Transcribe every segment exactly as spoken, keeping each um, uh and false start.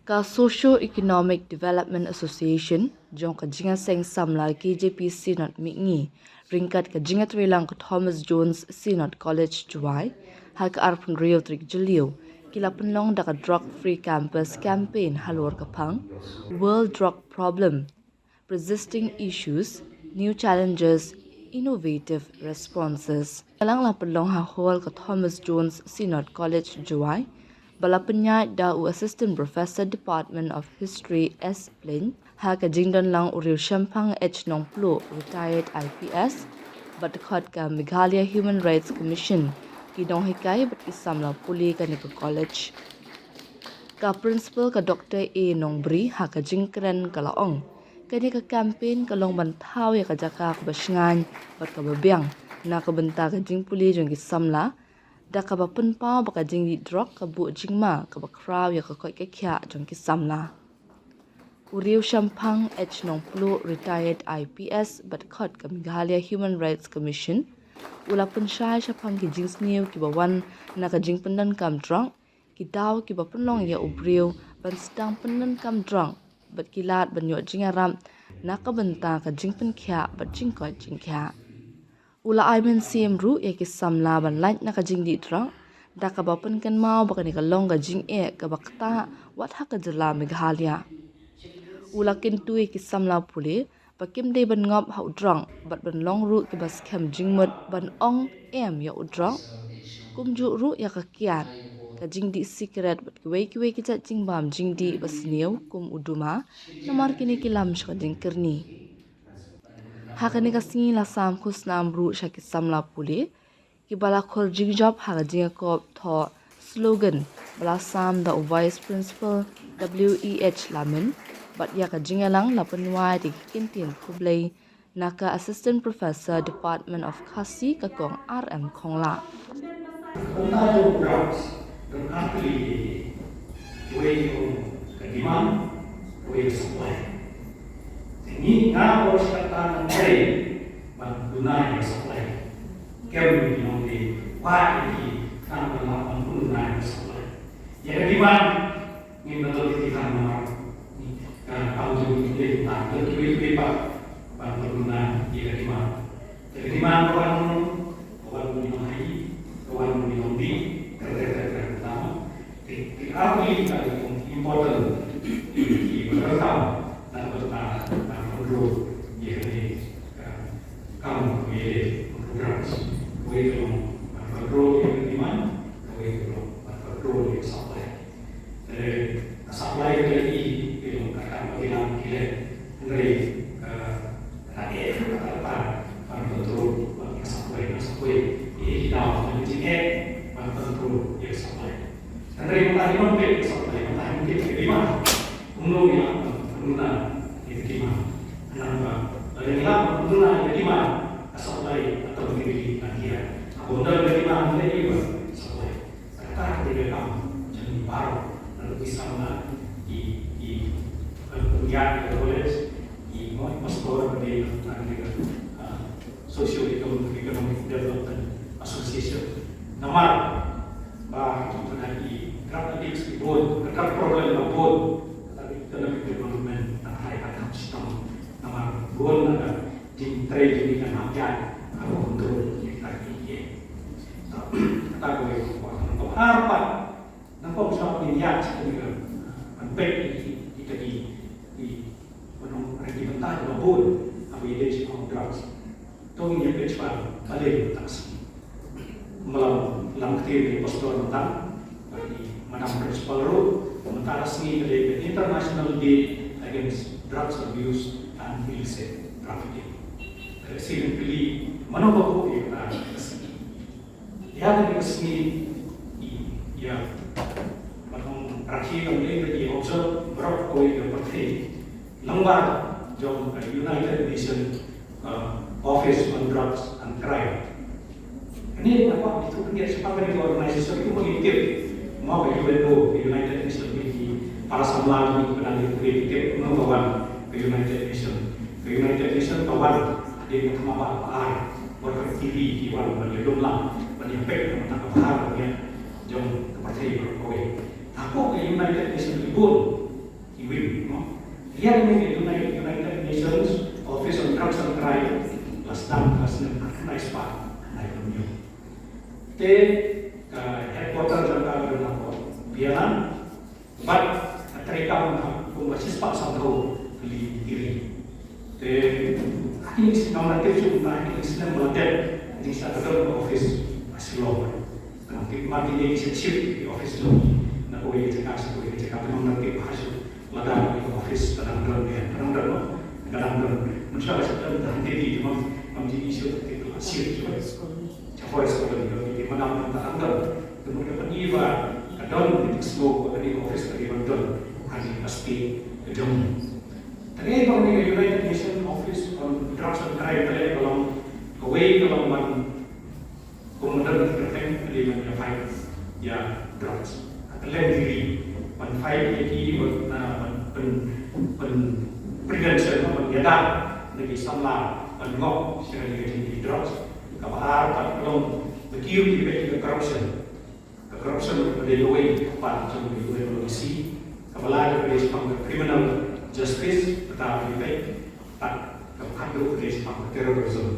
Ka Socio Economic Development Association jong ka Jingïaseng Samla K J P Synod Mihngi ryngkat ka jingïatreilang ka Thomas Jones Synod College Jowai ha ka arphew hynriew tarik Jylliew ki la pynlong da ka Drug Free Campus Campaign halor ka phang World Drug Problem, Persisting Issues, New Challenges, Innovative Responses. Ka jingïalang la pynlong ha hall ka Thomas Jones Synod College Jowai, ba la pynïaid da u Assistant Professor, Department of History, S Plain, ha ka jingdon lang u Riewshemphang H Nongpluh, retired I P S, bad dkhot ka Meghalaya Human Rights Commission, ki nonghikai bad ki samla pule kane ka college. Ka Principal ka Doctor A Nongbri ha ka jingkren ka la ong, kane ka campaign ka long ban thaw ïa ka jaka kaba shngaiñ bad kaba biang na ka bynta ka jingpule jong ki samla, da kaba pynpaw ba ka jingdih drok ka buh jingma kaba khraw ïa ka koit ka khiah jong ki samla. U Riewshemphang H Nongpluh, retired I P S bad dkhot ka Meghalaya Human Rights Commission, u la pynshai shaphang ki jingsniew kiba wan na ka jingpyndonkam drok, ki daw kiba pynlong ïa u briew ban sdang pyndonkam drok, bad ki lad ban ïoh jingïarap na ka bynta ka jingpynkhiah bad jingkoit jingkhiah. U la ai mynsiem ruh ïa ki samla ban lait na ka jingdih drok, da kaba pynkynmaw ba kane ka long ka jingeh kaba ktah wat ha ka jylla Meghalaya. U la kyntu ïa ki samla pule ba kim dei ban ngop ha u drok bad ban long ruh kiba skhem jingmut ban ong em ïa u drok, kumjuh ruh ïa ka kiad, ka jingdih sikret bad kiwei kiwei ki jait jingbam jingdih ba sniew kum u duma, namar kine ki lam sha ka jingkyrni. Ha kane ka sngi la sam khusnam ruh sha ki samla pule kiba la khur jingjop ha ka jingïakop thoh slogan ba la sam da u Vice Principal W E H Lamin, bad ïa ka jingïalang la pynwai da ki kyntien khublei na ka Assistant Professor, Department of Khasi, ka Kong R M Khonglah. Bynta jong drugs don ar tylli, wei jong ka demand, wei ka supply. Te ngi, nga, bor shi katta nang trei ban duna ïa ka supply. Kem ngi nong dei wad ïa ki khnang ba lah ban duna ïa ka supply. Ïa ka demand, ngim da don ki kti namar ka kam jong ngi, ki dei tang kiwei kiwei pat ban pynduna ïa ka demand. Te ka demand ka wan, ka wan na ki nonghaei, ka wan na ki nongdih, kata kata kata kata. Te ki ar tylli ki important, ki, ki ba donkam na ka bynta ban control ïa kane ka kam kaba ïadei bad drugs. Kawei ka long ban control ïa ka demand, kawei ka long ban control ïa ka supply. Te ka supply ka dei ka long ka kam ba ki nang ki leh. Hynrei ka, ka eh ka, ka, ka ban control ïa ka supply, ka supply. Ïa ki daw ban jingeh ban control ïa ka supply. Hynrei mynta ngi nang peit ka supply, mynta ngi peit ka demand. Kumno ngi lah ban pynluna ïa ka demand. Namar ba lada ngi lah ban pynluna ïa ka demand, ka supply automatically kan hiar. Haba ym don ka demand, lei ban supply. Kata ka dei ka kam jong ngi baroh, naduh ki samla, ki, ki, eh, pynïaid ka college, ki, mo, pastor, ka dei ka, ka dei ka, ah, Socio Economic Development Association. Namar ba ki, ki drug addicts ki bun, ka drug problem ka bun, ka economic development ka tharai ka kham shitom. Namar bun na ka jingtrei jong ngi ka nang ïaid, ka control ïa kita ki. Kata kawei ka kwah. Kaba ar pat, nang kum shuwa ngin ïaid sha kane ka, ban peit ïa kita ki, ki, ban ong, ki bynta kiba bun haba ïadei sha drugs. To ngin ïa peit shuwa balei mynta ka sngi. Kumba lam, lam ktien ïa u pastor mynta, bad i Madam Principal ruh, mynta ka sngi ka dei ka International Day Against Drugs Abuse and Illicit Trafficking. Te lehse ngin kylli, mano ba buh ïa kata ka sngi? Ïa kane ka sngi, ïa, ban ong rakhe kam dei ba i observe baroh kawei ka pyrthei lyngba jong ka United Nation, uh, Office on Drugs and Crime. Kane nga kwah ban ïathuh khyndiat shaphang kane ka organisation, kumba ngi tip, mo, ka U N O, ka United Nation, ki para samla jong ngi kiba dang ïa pule ki tip kumno ka wan ka United Nation. Ka United Nation ka wan hadien ka thma bah ba ar, bad ka T V ki wan ban ïa lum lang, ban ïa peit na ka bynta ka bha ka miat jong ka pyrthei baroh kawei. Hapoh ka United Nation ki bun Ïa kane ka United, United Nations Office on Drugs and Crime la sdang ha ka snem khyndai spah khyndai phew hynñiew. Te ka headquarter jong ka ka don ha Vietnam. Bad ka treikam ka kumba shispah sanphew tylli ki ri. Te ha kine ki snem, nga tip shuh, ha kine ki snem ba la dep, ka jingshisha ka don ka office ha Shillong. Nga tip ma kine ki shift ki office jong ki na kawei ka jaka sha kawei ka jaka, te nga tip bha shuh lada ka office ka dang don ne, ka dang don, ka dang don. Mynshuwa ka shift don, te hynrei te mam, mam ju issue, te ka shift shuh. Cha forest ko ni, ni madam ta dang don. Te mut ka pyni ba ka don ni sngewbha ba ka ni office ka dei ban don ha ni ka state ka jong. Te ba ni ka United Nations Office on Drugs and Crime ka leh ka long kawei ka long ban, kum don ka kyrteng ka dei ban ïa fight ïa drugs. Ka leh diri ban fight ïa ki, ban, ah, ban pyn, pyn prevention, ban ïada na ki samla ban ngop sha ka jingïa drugs. Kaba ar pat ka long ba ki ïa ki beit ïa ka corruption. Ka corruption ka dei kawei ka part jong ka U N O D C. Kaba lai ka dei shaphang ka criminal justice, kata ka dei beit. Pat kaba khatduh ka dei shaphang ka terrorism.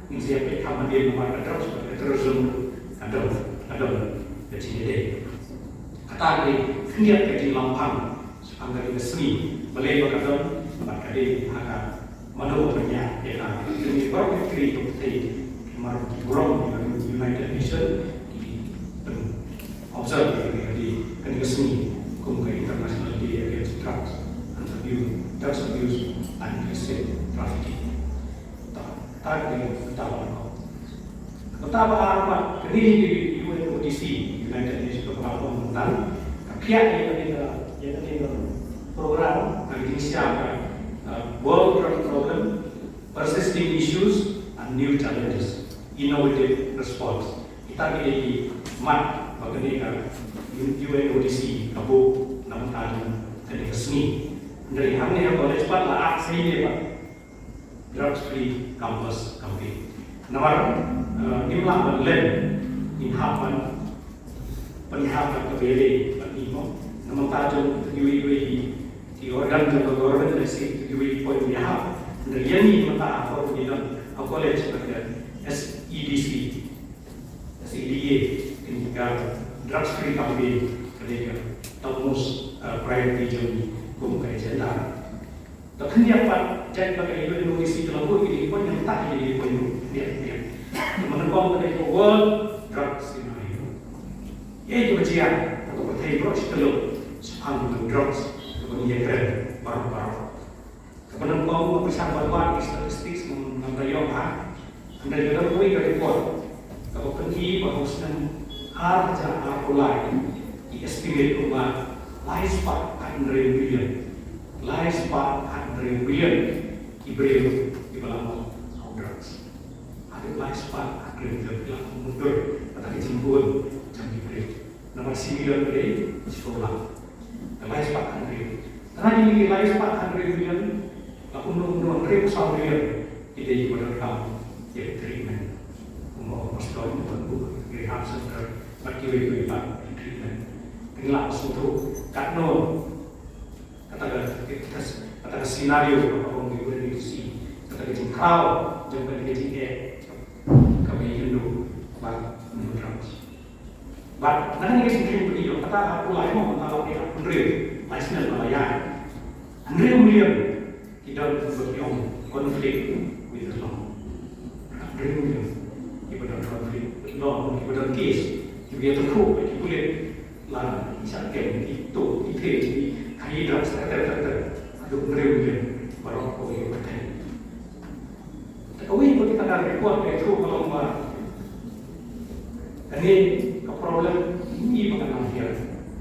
Ngin sa ïa peit kham hadien namar ka drugs bad ka terrorism ka don, ka don ka jingïadei. Kata ka dei khyndiat ka jinglampang shaphang kane ka sngi. Balei ba ka don, bad ka dei ha ka mano ba pynïaid ïa ka. Kine baroh ki kri ki pyrthei, namar ki burom ki United Nations ki pyn observe ïa kane ka dei, kane ka sngi kum ka International Day Against Drugs and Abuse, Drugs Abuse and Illicit Trafficking. Ta, ta ka dei ka ta ba ko. Kata ba ar pat, kane ka U N O D C, United Nations, ka ba ko mynta ka phiah ïa kane ka, ïa kane ka program, ka jingshisha ka, uh, World Drug Problem, Persisting Issues and New Challenges, Innovative Response. Kita ki dei ki mat ba kane ka U N O D C ka buh na ka bynta jong kane ka sngi. Hynrei hangne ha college pat la act sa ine pat. Drugs Free Campus Campaign. Namar, eh, ngim lah ban len, ngin hap ban pynhap ban ka bele ban imo. Namar ta jong iwei iwei i, i organ jong ka government, lehse iwei i point ïa hap. Hynrei ïa ngi mynta ha por ngi don ha college bad ka S E D C, S E D A, kane ka Drugs Free Campaign, kane ka topmost, eh, priority jong ngi kum ka agenda. Te khyndiat pat, jait ba ka U N O D C ka la buh ïa ki point, nangta ïa ki point ruh khyndiat khyndiat. Te mynta kum ka dei ka World Drug Scenario. Ïa ki ba jia, ka pyrthei baroh shi tylli shaphang ka drugs, ka ba ngi ïakren baroh baroh. Ka ba nyngkong, ka pyrshang ban wad ki statistics, ngam da ïoh ha. Hynrei ka don kawei ka report kaba pyni ba ha u snem ar hajar arphew lai, ki estimate kumba lai spah khathynriew million, lai spah khathynriew million ki briew kiba la mot ha u drugs. Haduh lai spah khathynriew million ki la mutdur, kata ka jingbun jong ki briew. Namar shi million ka dei shiphew lak. Ka lai spah khathynriew. Tang kine ki lai spah khathynriew million, la kumno kumno hynriew saw million ki dei kiba donkam ïa ka treatment. Kumba ong Pastor, kumba ong rehab center, bad kiwei kiwei pat ki treatment. Te ngi lah ban sngewthuh katno kata ka, kata ka scenario kaba ong ki U N O D C, kata ka jingkhraw jong kane ka jingeh kaba ïakynduh bad drugs. Bad na kane ka jingkheiñ ba ngi ïoh, kata ha u lai mo, mynta la dei hynriew, lai snem ba la ïaid. Hynriew million ki don ba ki ong conflict with the law. Hynriew million kiba don conflict with law, kiba don case, kiba ïatakhuh bad ki pulit, la ki shah kem, ki tuh, ki theh, ki khaïi drugs, ter ter ter ter. Haduh hynriew million baroh kawei ka pyrthei. Te kawei pat kita ka report ka ïathuh ka long ba kane ka problem ngi ba kan nang hiar.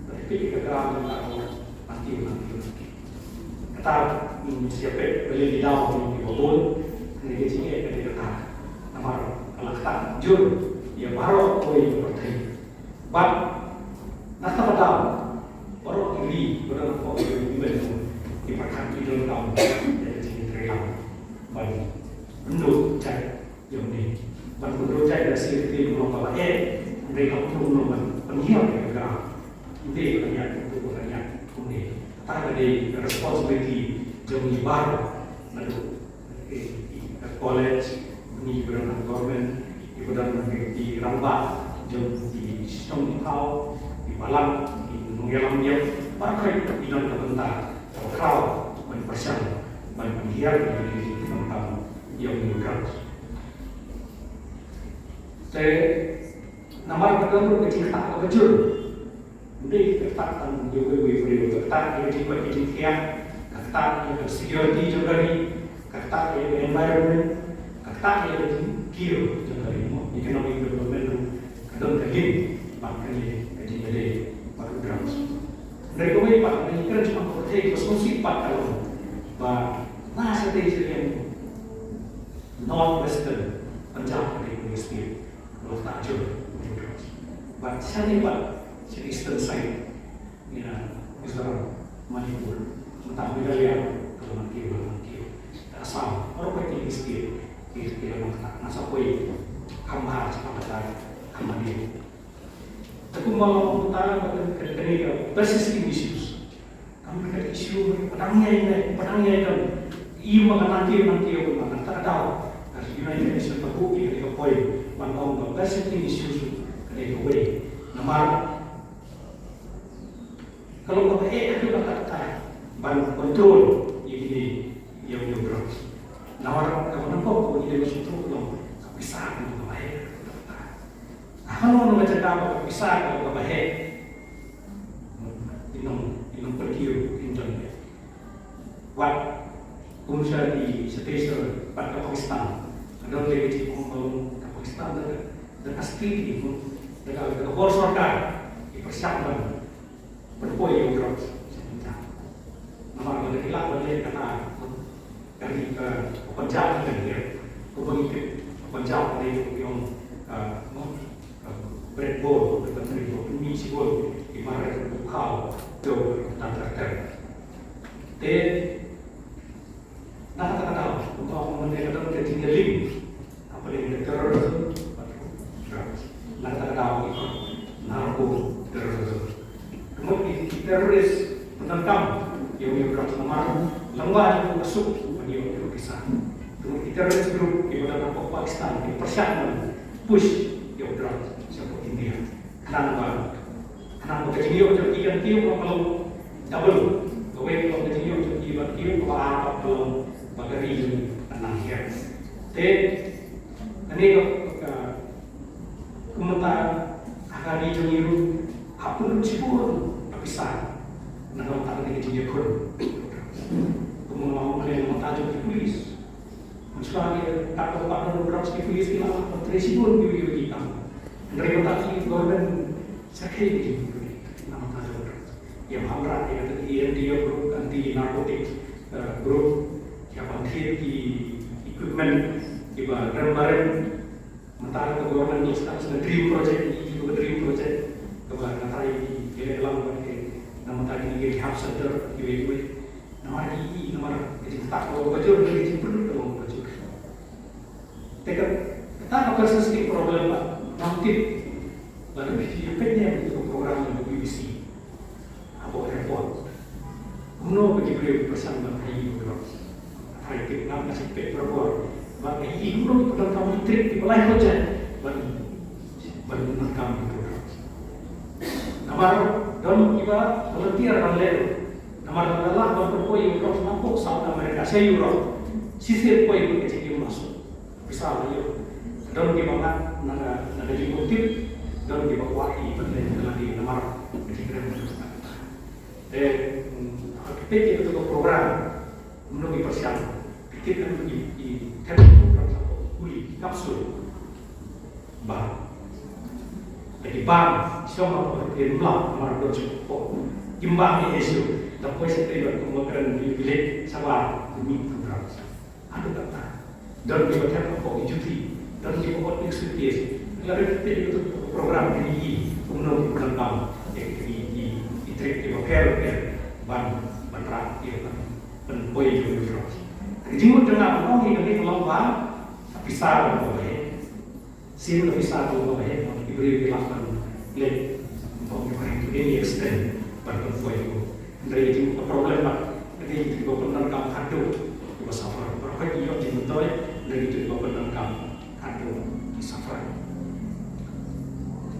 Te phi ka gram ka gram, mati mati. Kata ngi mesti ïa peit balei ki daw ki ba bun. Kane ka jingeh ka dei kata. Namar ka la ktah jur ïa baroh kawei ka pyrthei. Bad na kata ka daw, baroh ki ri, baroh ki ri, ki pyrkhat ki donkam ïa ka jingtreilang ban kynduh jait ïa une. Ban kynduh jait ïa ka safety, ban long kaba eh, hynrei ka pynlong ban pynhiar ïa ka gram. Hynrei ka niat, ka niat kumne. Kata ka dei ka responsibility jong i bar, naduh i, i, i college, ni i ba don ha government, i ba don ha i rangbah jong i shnong i thaw, i balang, i nongïalam dieng, baroh khoit i don ka bynta ka khraw ban pyrshang ban pynhiar ïa ki nongkam ïa u drugs. Te namar ka don ka jingktah kaba jur. Ym dei ka ktah tang ïa uwei uwei u briew, ka ktah ïa ka jingkoit ka jingkhiah, ka ktah ïa ka security jong ka ri, ka ktah ïa ka environment, ka ktah ïa ka jingkiew jong ka ri, mo, economic development ruh ka don ka link bad kane ka jingïadei bad u drugs. Hynrei kawei pat, kane ka kren shaphang ka pyrthei kaba sngewsih pat ka long ba na shatei sha liang North Western Punjab ka dei ka state ba la ktah jur ïa u drugs. Bad sha ne pat sha eastern side, ïa Mizoram, Manipur, mynta Meghalaya ka la man kiew, ka la man kiew. Ka Assam, baroh pat ki state ki, ki la man ktah, na sa poi kham bha, sa kham bha, kham bha. Te kumba mynta ka, ka, ka, kane ka persisting issues. Kam ka issue ba dang ïai, ba dang ïai don. I ma ka nangkiew nangkiew, ma ka ta ka daw. Ka United Nations ka buh ïa ka point ban ong ba persisting issues ka dei kawei. Namar ka long kaba eh ka ta ka ban control ïa kine ïa u drugs. Namar kaba nyngkong kaba ngi dei ban sngewthuh ka long ka pisa ka long kaba eh. Hano hano ka jaka ba ka pisa ka long kaba heh, i nong, i nongpynkiew kin don. Wat kum sha i shatei sha bad ka Pakistan, ka don lei ka jingong ba long ka Pakistan da ka, da ka state, da ka, da ka bor sorkar, i pyrshang ban pynpoi ïa u drugs sha Punjab. Namar ba ki lah ban leh kata ka ri ka Punjab ka ri. Kumba ngi tip Punjab ka ri ka ong, ah, no, ah, bread bowl, ka ri ka pynmih shibun, i mar ka khaw, to, tan ter ter. Te na kata ka daw, kumba ong mynne ka don ka jingïaling hapdeng ka terrorism bad drugs. Na kata ka daw ki narco terrorism. Ka mut ki terrorist pyndonkam ïa u drugs namar lyngba jong ka suk ban ïoh ïa ka pisa. Ka mut ki terrorist group kiba don hapoh Pakistan ki pyrshang ban push ïa u drugs sha hapoh India. Khnang ba, khnang ba ka jingïoh jong ki kan kiew ka long double. Kawei ka long ka jingïoh jong ki ban kiew, kaba ar ka long ba ka ri jong ka nang hiar. Te kane ka, ka, kumta ha ka ri jong ngi ruh hap pynlut shibun ka pisa na ka bynta kane ka jingïakhun. Kumba nga ong, na ka bynta jong ki police. Mynshwa ki, kat ba pat don drugs ki police ki la lah ban trei shibun kiwei kiwei ki kam. Hynrei mynta ki government sa kheiñ ki jingmynjur na ka bynta jong drugs. Ïa ban wanrah ïa kata ki A N T O group, anti narcotic, eh, group, ïa ban thied ki equipment kiba rem ba rem. Mynta ka government ka sdang sa ka DREAM project, ki, ki, ka DREAM project kaba nga tharai ki, ki leh lang bad ki, na mynta kine ki rehab center kiwei kiwei. Namar ki, namar ka jingktah ka long kaba jur, ka jingpynlut ka long kaba jur. Te kata ka persisting problem ba ngam tip lada phi ïa peit ne ka program jong ka B B C hapoh airport. Kumno ba ki briew ki pyrshang ban haei ïa u drugs. Haei, tip ngam, nga shu peit barabor ba haei, kumno ki pyndonkam ki trip kiba lai hajar ban, ban pyndonkam ïa u drugs. Namar don kiba volunteer ban leh. Namar lada lah ban pynpoi ïa u drugs napoh South America sha Europe, shisien poi ïa ka jingim la suk. Pisa la ïoh. Don kiba ngat na ka, na ka jingmut tip, don kiba kwah ïa ban leh na ka lade namar ka jingkren. Te, mm, ha ka peit ïa kata ka program, kumno ki pyrshang, ki tip em ki, ki thep program sa ko, guli, capsule. Ba. Lagi bam, shong ap, ki mlap, mar don shong ko. Kim bam ïa issue, da poi sa tei ba, kumba kren ki village, sa ba, ki mih program. Haduh katta. Don kiba thep hapoh ki juti, don kiba ot ki suitcase. Lada phi peit ïa ka program kine ki, kumno ki pyndonkam ïa ki, ki, ki trip kiba pher pher ban, ban rah ïa ka pynpoi ïa u drugs. Ka jingmut jong nga ban ong ïa kane ka long ba ka pisa ka long kaba heh. Sien ka pisa ka long kaba heh, ki briew ki lah ban leh, ban ong ïa ka heh, to any extent ban pynpoi ïa u. Hynrei ka jingmut ka problem ba Ka dei kito kiba pyndonkam haduh kiba suffer. Baroh ki ïoh jingmyntoi na kito kiba pyndonkam haduh ki suffer.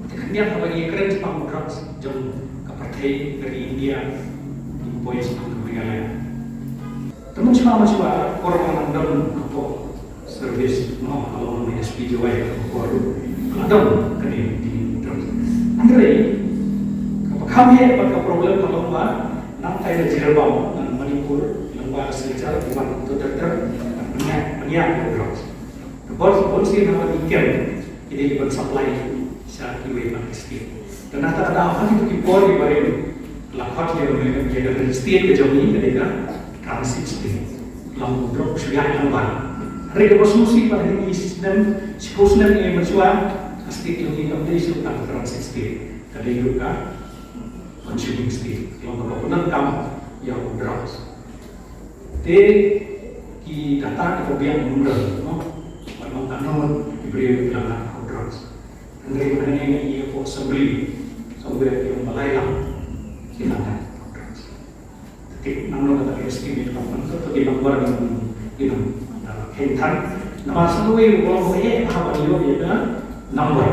Te khyndiat haba ngi kren shaphang drugs jong ka pyrthei, ka ri India, ngi poi shaphang ka Meghalaya. Te mynshuwa mynshuwa, por ba nang don hapoh service, mo, halor ni S P J Y, por la don kane ka dei drugs. Hynrei kaba kham heh bad ka problem ka long ba nangta na Jiribam, na Manipur, lyngba ka Silchar, ki wan ter ter ter ban pynïaid, pynïaid drugs. Te bun, bun sien haba ngi kem, ki dei ban supply sha kiwei pat ki state. Te na kata ka daw ha kito ki por kiba rim, la khot ïa ka, ïa ka state ka jong ngi ka dei ka transit state. Long drok shu ïaid lang bad. Hynrei kaba sngewsih ba ha kine ki snem, shiphew snem mynshwa, ka state jong ngi kam dei shuh tang ka transit state. Ka dei ruh ka consuming state. Long kaba pyndonkam ïa u drugs. Te ki data kiba biang mynta, no? Bad long katno ngut ki briew kiba la ngat ha u drugs. Hynrei mynta ngi ïohi hapoh assembly, somewhere ki ong ba lai lak ki la ngat ha u drugs. Te nangno kata ka estimate, ka pynthut ki number, ki number, uh, kheiñ than. Namar sa kawei u ong ba eh, haba ïoh ïa ka number.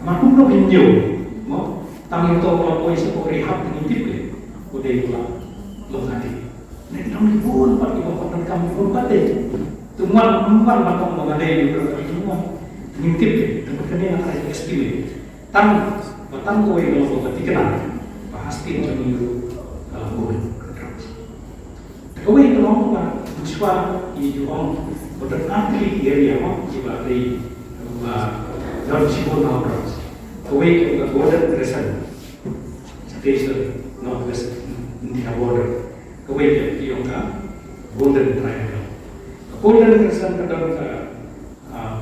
Namar kumno phin ïoh, mo? Tang ïoh to ba la poi sha ka rehab, ngim tip lei. Ko dei ko la long ati. Ngi dang bun pat kiba pyndonkam, bun pat dei. Te wan, wan ban ong ba nga dei, ngim tip lei. Te kane nga ai estimate. Tang ba tang kawei ka long ba thikna ba ha state jong ngi ruh ka la bun ka drugs. Te kawei ka long ba mynshwa ngi ju ong ba don artylli area, mo, kiba dei ba don shibun na drugs. Kawei ka long ka Golden Crescent, Chhattisgarh, North West India border. Kawei ka long ka Golden Triangle. Ka Golden Crescent ka don ka, ah,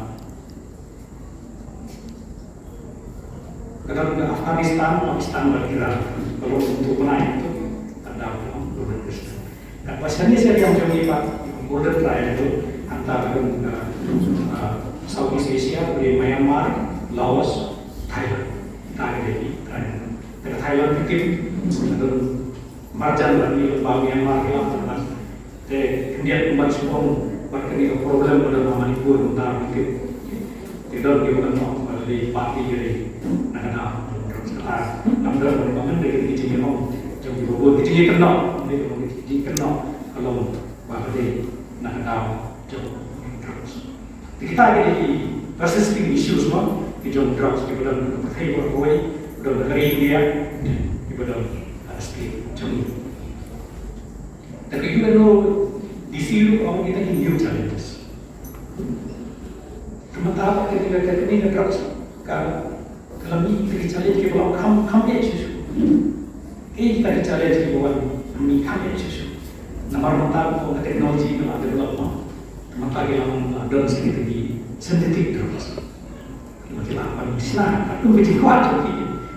ka don ka Afghanistan, Pakistan bad Iran. Ka long kumto bnai kumto. Ka dei ka long Golden Crescent. Katba shane sha ïing jong ngi pat, Golden Triangle, hangta ka don ka, ah, Southeast Asia, ka dei Myanmar, Laos, Thailand. Ka dei ka triangle. Ka Thailand ka kim, ka don marjan bad ngi, lyngba Myanmar ki la tyrpang. Te khyndiat kumban shu ong ba kane ka problem ba don ha Manipur mynta mynta. Te don kiba kynnoh ba dei party ka dei na ka daw jong drugs, kata lam don ba mynta ki jingïakhun jong kiba bun, ki jingïakynnoh, mynta ki jingïakynnoh ka long ba ka dei na ka daw jong drugs. Te kita ki dei ki persisting issues, mo, ki jong drugs kiba don ha ka pyrthei baroh kawei, kiba don ha ka ri India, kiba don ha ka state jong ngi. Te ka U N O D C ruh ka ong kita ki new challenges. Te mynta pat kane ka, kane ka drugs ka, ka la mih kita ki challenge kiba la kham, kham eh shuh shuh. Kita ki challenge kiba wan mih kham eh shuh shuh. Namar mynta ka technology ka la develop, mo. Mynta ki la ong la don sha kita ki synthetic drugs. Ki la ban shna, ka kum ka jingkwah jong ki.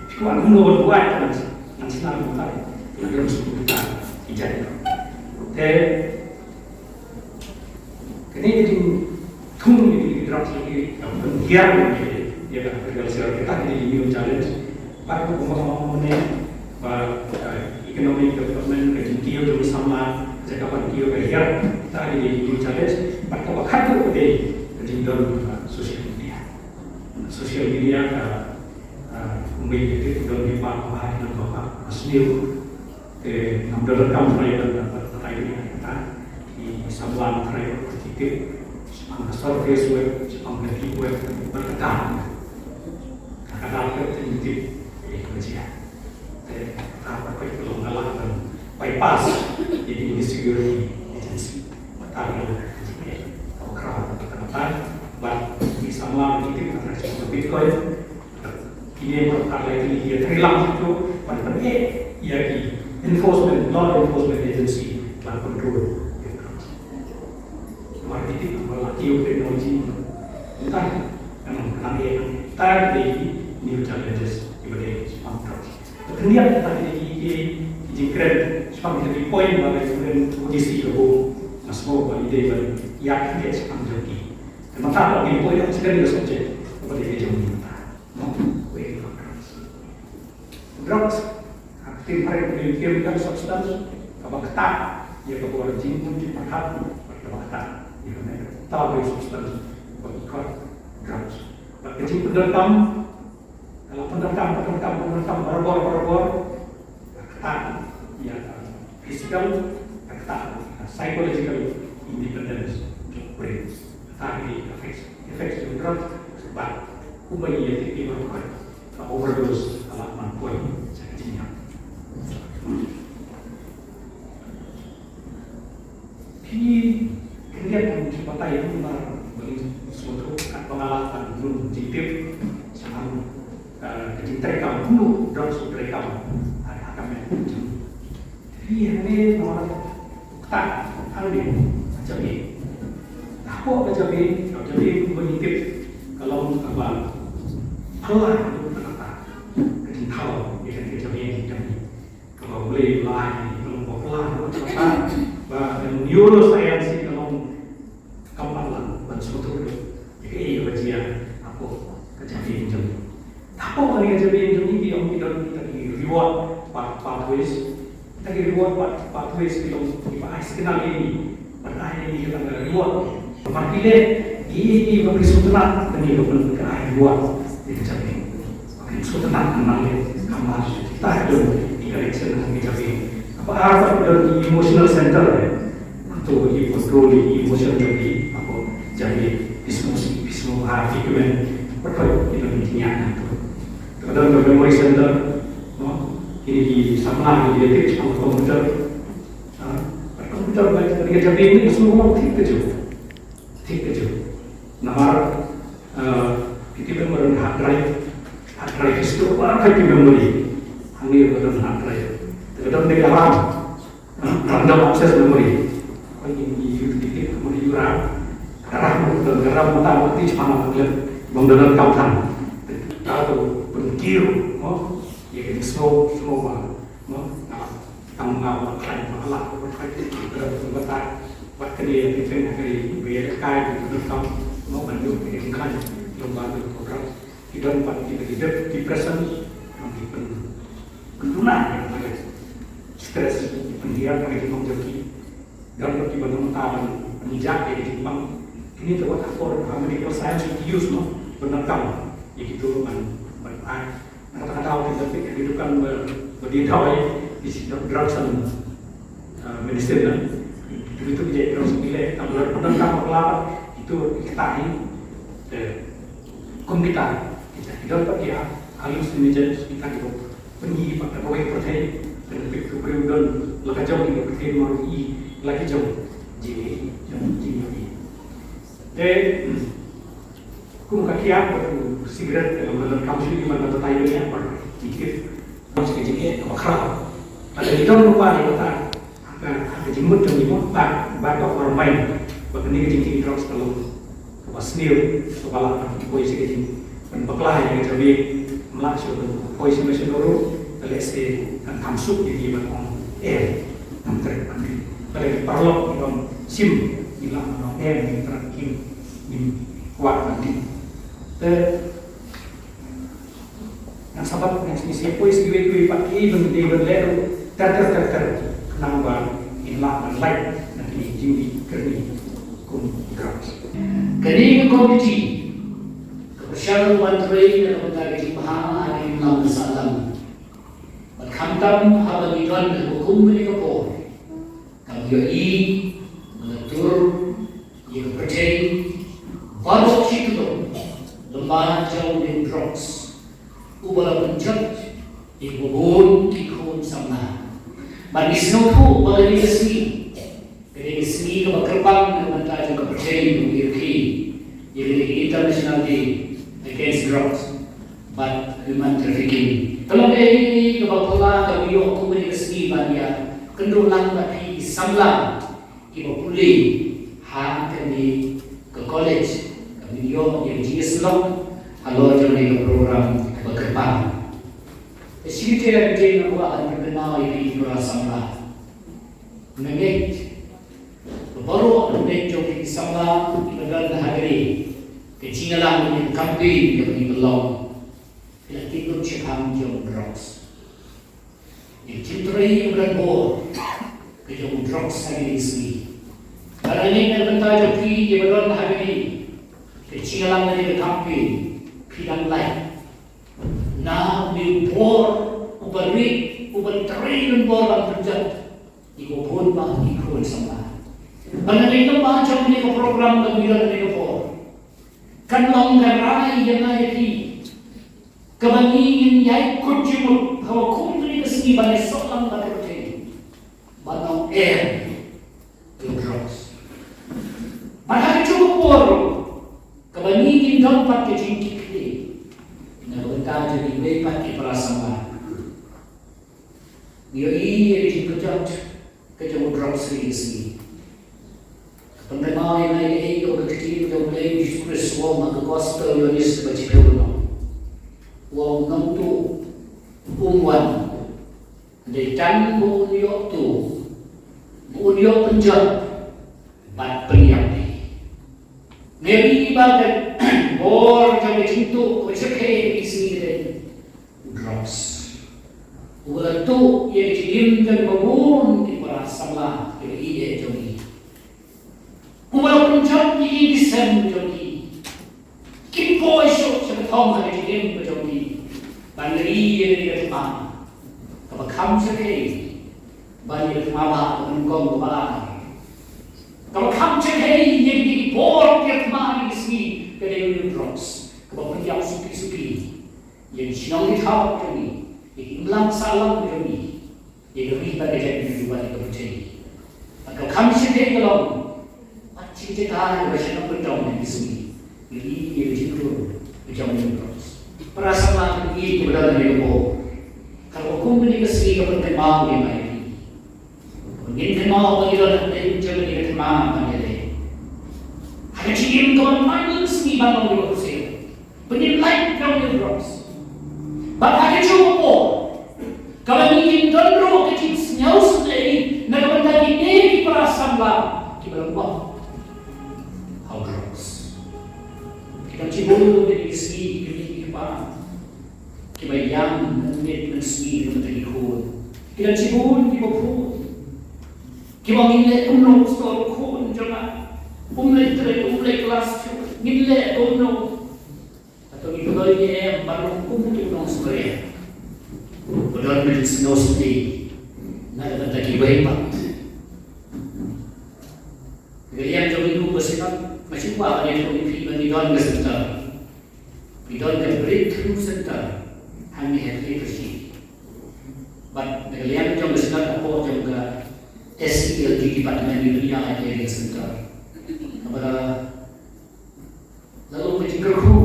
Ki kwah kumno ban buaid, ngan shna kumta. Ki la don sha kita ki jait. Te kane ka jingthung ïa ki drugs, ïa ki, ka pynhiar ïa ka agriculture, kita ki dei ki new challenge. Bad kumba nga ong mynne ba, eh, economic development, ka jingkiew jong ki samla, ka jaka ban kiew ka hiar, kita ki dei ki new challenge. Bad kaba khatduh ka dei ka jingdon ka social media. Social media ka, ah, kumba ngi tip, don ki paidbah, ki nongpynbna sniew. Te ngam donkam ban ïa ban batai ïa kata. Ki samla Mawkyrwat ki tip shaphang ka surface web, shaphang ka deep web, bad ka dark web. Ka dark web te ngi tip ïa ka jia. Te kata pat ka long ka lah ban bypass ïa ki security agency. Kata ka long ka jingeh kaba khraw kata kata. Bad ki samla ki tip kata ka Bitcoin. Kine pat ka la ki ïa trei lang shuh ban pyneh ïa ki enforcement, law enforcement agency ban control. Namar ki tip ba la kiew technology. Mynta ka nang, ka nang ïa, mynta ki dei ki new challenges kiba dei shaphang drugs. Te khyndiat, mynta ki dei ki, ki, ki jingkren shaphang kita ki point ba la U N O D C ka buh. Nga sngew ba ngi dei ban ïaid khyndiat shaphang jong ki. Te mynta ka dei point, ka dei ka subject kaba dei ka jong ngi mynta. Drugs. Drugs, ha ka ktien phareng ka dei chemical substance kaba ktah ïa ka bor jingmut jingpyrkhat bad kaba ktah ïa kane ka tau ka substance ba ki khot drugs. Bad ka jingpyndonkam, ka la pyndonkam, pyndonkam, pyndonkam barabor, barabor. Ka ktah ïa ka physical, ka ktah ïa ka psychological independence jong u briew. Ka ktah ïa ka effects, effects jong drugs. Bad kumba ïa ki, ki baroh ka overdose ka lah ban poi sha ka jingïap. Phi khyndiat ban shu batai ïa nga ba ngi sngewthuh katba nga la dang rung jingtip shaphang, eh, ka jingtreikam kumno u drugs u treikam ha ka met jong ngi. Phi hangne nongïalam, ktah hangne ha Jabieng. Hapoh ka Jabieng, ka Jabieng kumba ngi tip ka long kaba phylla ka jingthaw ïa kane ka Jabieng jong ngi. Kaba U Blei u la ai, ka long ba phylla ka jingthaw, ba ka neuroscience ka long kam pat lah ban sngewthuh ïa kaei kaba jia hapoh ka Jabieng jong ngi. Hapoh kane ka Jabieng jong ngi ki ong ki don kita ki reward path-, pathways. Kita ki reward path-, pathways ki long kiba ai signal ïa ngi, ban ai ïa ngi kita ki reward. Namar ki leh ïa ngi ba ki sngewtynnat, ba ngi ba pyn-, ka ai reward ïa ka Jabieng. Ba ki sngewtynnat, namar leh, namar kita ki don ki connection ha ka Jabieng. Kaba ar pat ki don ki emotional center, eh. Hato ki control ïa ki emotion jong ki, hapoh Jabieng, phi sngewsih, phi sngewbha, phi kmen, baroh ki don ki jingïaid hangto. Ka don ka memory center, no? Kine ki samla ki ïa tip shaphang computer. Ha? Computer ba ka Jabieng ne ka sngewbha thik kajuh. Thik kajuh. Namar, eh, ki tip ba don hard drive, hard drive ki store baroh ki memory. Hangne ba don hard drive. Te ka don ka RAM. Ha, random access memory. Ba ngi ïa u dei memory u RAM. Ka RAM, ka RAM mynta mynta shaphang ka klet. Bym don kam than. Ka to pynkiew, mo. Ïa ka jingsngew, sngew ba, mo. Nga tang nga ba khlaiñ ba lah ba khlaiñ. Ka RAM mynta. Bad kane ïa ka jingkren ha kane ba ïa ka kai ba don kam, mo, ban ïoh ka jingkhlaiñ. Long ba don program. Ki don pat ki, ki dep-, depression, ki pyn-, pynduna ïa ka stress, ki pynhiar ïa ka jingmong jong ki. Don pat kiba nang mynta ban, ban ïa ïa ka jingpang. Kine te wat ha por ha medical science ki use, no, ban nang kam ïa kito ban, ban ai. Na kata ka daw ki don ki, ki dukan ba, ba die dawai, ki drugs and, uh, medicine, na. Kito ki drugs ki leh, kam leh, ban nang kam bakla, kito ki ktah hi. Te Kum kita, kita ki don pat ki hallucinogens, kita ki don pynïaid pat ka kawei ka pyrthei, kane ka briew don la ka jong ka pyrthei, mar i la ki jong jingïaid, jong jingïaid. Te kum ka kiak bad u sigaret, te lam lam kam shu ki man ka tai, ïa pat ki kit. Bad ka jingeh kaba khraw. Bad ka jingdon ruh ba ka, ka, ka jingmut jong ngi mo, ba, ba ka war mai. Bad kane ka jingtieng drugs ka long kaba sniew, kaba lah ban poi sha ka jing, ban bakla ïa ka jabieng, ym lah shuh ban poi sha machine ruh, ka lehse kan kham suk ïa ngi ban ong em, kan treh ban dih. Bad ka paralok ngi ong shim, ngi lah ban ong em, ngi treh kim, ngim kwah ban dih. Te Ngan sa bat, ngan sa poi sha kiwei kiwei pat kiei ban dei ban leh ruh ter ter ter ter. Khnang ba ngin lah ban lait na kine ki jingdih kyrni kum drugs. Kane ka komiti ka pyrshang ban trei na ka bynta ka jingbha ha ki imlang ki sahlang. Bad khamtam haba ngi don ha kum kane ka por, kam ïohi ba la tur ïa ka pyrthei baroh shi kyllum lyngba jong u dieng drugs uba la pynjot ïa kiba bun ki khun samla. Bad ngi sngewthuh ba kane ka sngi ka dei ka sngi kaba kyrpang na ka bynta jong ka pyrthei, ba ngi rkhie ïa kane ka International Day Against Drugs bad Human Trafficking. Ka long kaei kaei kaba phylla kaba ïoh kum kane ka sngi ban ïakynduh lang bad phi ki samla kiba pule ha kane ka college, ka ban ïoh ïa ka jingïasyllok halor jong kane ka program kaba kyrpang. Te shi kyntien nga kwah ban pynkynmaw ïa phi ki para samla. Nga ngeit ba baroh hynrei jong phi ki samla kiba don ha kane ka jingïalang, kane ka campaign kaba ngi pynlong, phi la tip lut shaphang jong drugs. Ïa ka jingtrei kaba don bor ka jong u drugs ha kine ki sngi. Bad nga ngeit na ka bynta jong phi kiba don ha kane ka jingïalang lane ka campaign, phi dang lait na une u bor uba rit, uba trei lynbor ban pynjot ïa kiba bun bah ki khun samla. Bad nga ngeit lem ba jong kane ka program kaba ngi don ha kane ka por kan long ka rai ïa nga ïa phi kaba ngi ngin ïai kut jingmut ha kaba kum kane ka sngi ban ïasoh lang bad ka pyrthei ban ong em ïa u drugs. Bad ha kajuh ka por ruh kaba ngi ngin don pat ka jingkitkhlieh na ka bynta jong kiwei pat ki para samla. Ngi ïohi ïa ka jingpynjot ka jong u drugs ha kine ki sngi. Ka pynkynmaw ïa ngi ïa ka ktien jong U Blei Jisu Khrist u ong ha ka Gospel u Ïoannis bad jingpynlong, u ong, nongtuh um wan hynrei tang ba un ïoh tuh, ba un ïoh pynjot bad pynïap ïa ngi. Ngi ïohi ba ka bor jong ka jingtuh kaba shyrkhei ha kine ki sngi ka dei u drugs, uba la tuh ïa ka jingim jong kiba bun ki para samla kiba ïeit jong ngi, uba la pynjot ïa ki sem jong ki, ki poi shuh sha ka thong ha ka jingim ka jong ki ban ri ïa ka thma kaba kham shyrkhei ban ïa ka thma ba ka nyngkong kaba ar, kaba kham shyrkhei ïa ki bor ki thma ha kine ki sngi ka dei u drugs kaba pynïap suki suki ïa ki shnong ki thaw jong ngi, ïa ki imlang sahlang jong ngi, ïa ka ri bad ka jaitbynriew bad ïa ka pyrthei. Bad ka kham shyrkhei ka long, wat shi jaka kaba shnong ka dong ha kine ki sngi, ïa ka jingtur ka jong u drugs. Para samla, ngi kiba don ha kane ka por, kaba kum kane ka sngi ka pynkynmaw ïa ngi. Ngin kynmaw ba ngi don ha kane ka jingim ban ïaleh ha ka jingim kaba man la ka sngi ban long ïa ka ksiar. Ba ngin lait jong ïa u drugs. Bad ha kajuh ka por kaba ngi ngin don ruh ka jingsngewsynei na ka bynta kine ki para samla kiba la mop ha u drugs. Ki dang shibun ha kine ki sngi ki kmie ki kpa kiba ïam mynmiet mynsngi na ka bynta ki khun. Ki dang shibun kiba phud kiba ong, ngin leh kumno, sngewbha khun jong nga um leit trei, um leit klas shuh, ngin leh kumno? Hato ngi pynlong ïa em ban long kum utu u nongsngewriang ba don ka jingsngewsynei na ka bynta kiwei pat? Ka liang jong ngi kum ka Synod, nga shu kwah ban ïathuh ïa phi ba ngi don ka center. Ngi don ka Breakthrough Center hangne ha Khyllipede. Bad na ka liang jong ka Synod, hapoh jong ka S E L D department, ngi don ïa ka center. Kaba la long ka jingkyrkhu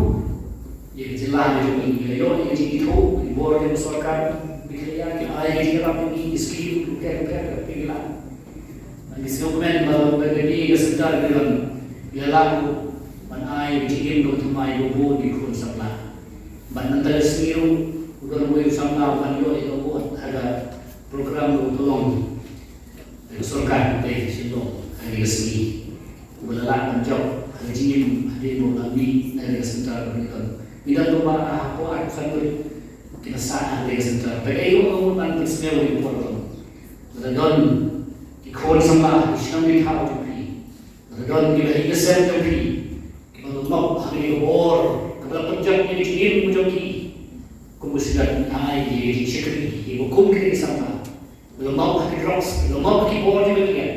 ïa ka jylla ka jong ngi, ngi la ïoh ïa ka jingithuh, ka bor jong ka sorkar Meghalaya, ki la ai ka jingïarap ïa ngi, ki skim bapher bapher, ka phi la Ngi sngewkmen ba, ba kane ka center ka don, ka la lah ban ai ka jingim kaba thymmai ïa kiba bun ki khun samla. Bad mynta ka sngi ruh u don uwei u samla uban ïoh ïa ka award ha ka program kaba pynlong da ka sorkar ka Shyllong ha kane ka sngi, uba la lah ban jop ha ka jingim hadien ba u la mih na kane ka center kaba ngi don. Ngi don kumba hapoh arphew san ngut kiba sah ha kane ka center. Ba kaei ruh nga mut ban pynsngew ïa ka por ka long, lada don ki khun samla ha ki shnong ki thaw jong phi, lada don kiba ha ki sem jong phi kiba la mop ha kane ka bor kaba la pynjot ïa ka jingim jong ki, kum u Synod ngi ai ïa ka jingshakri ïa kiba kum kine ki samla kiba la mop ha ki drugs, kiba la mop ha ki bor kiba khraw,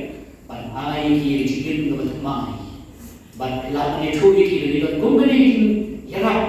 ban ai ïa ki ïa ka jingim kaba thymmai. Bad la pynithuh ïa ki ba ngi don kum kane ka jingïarap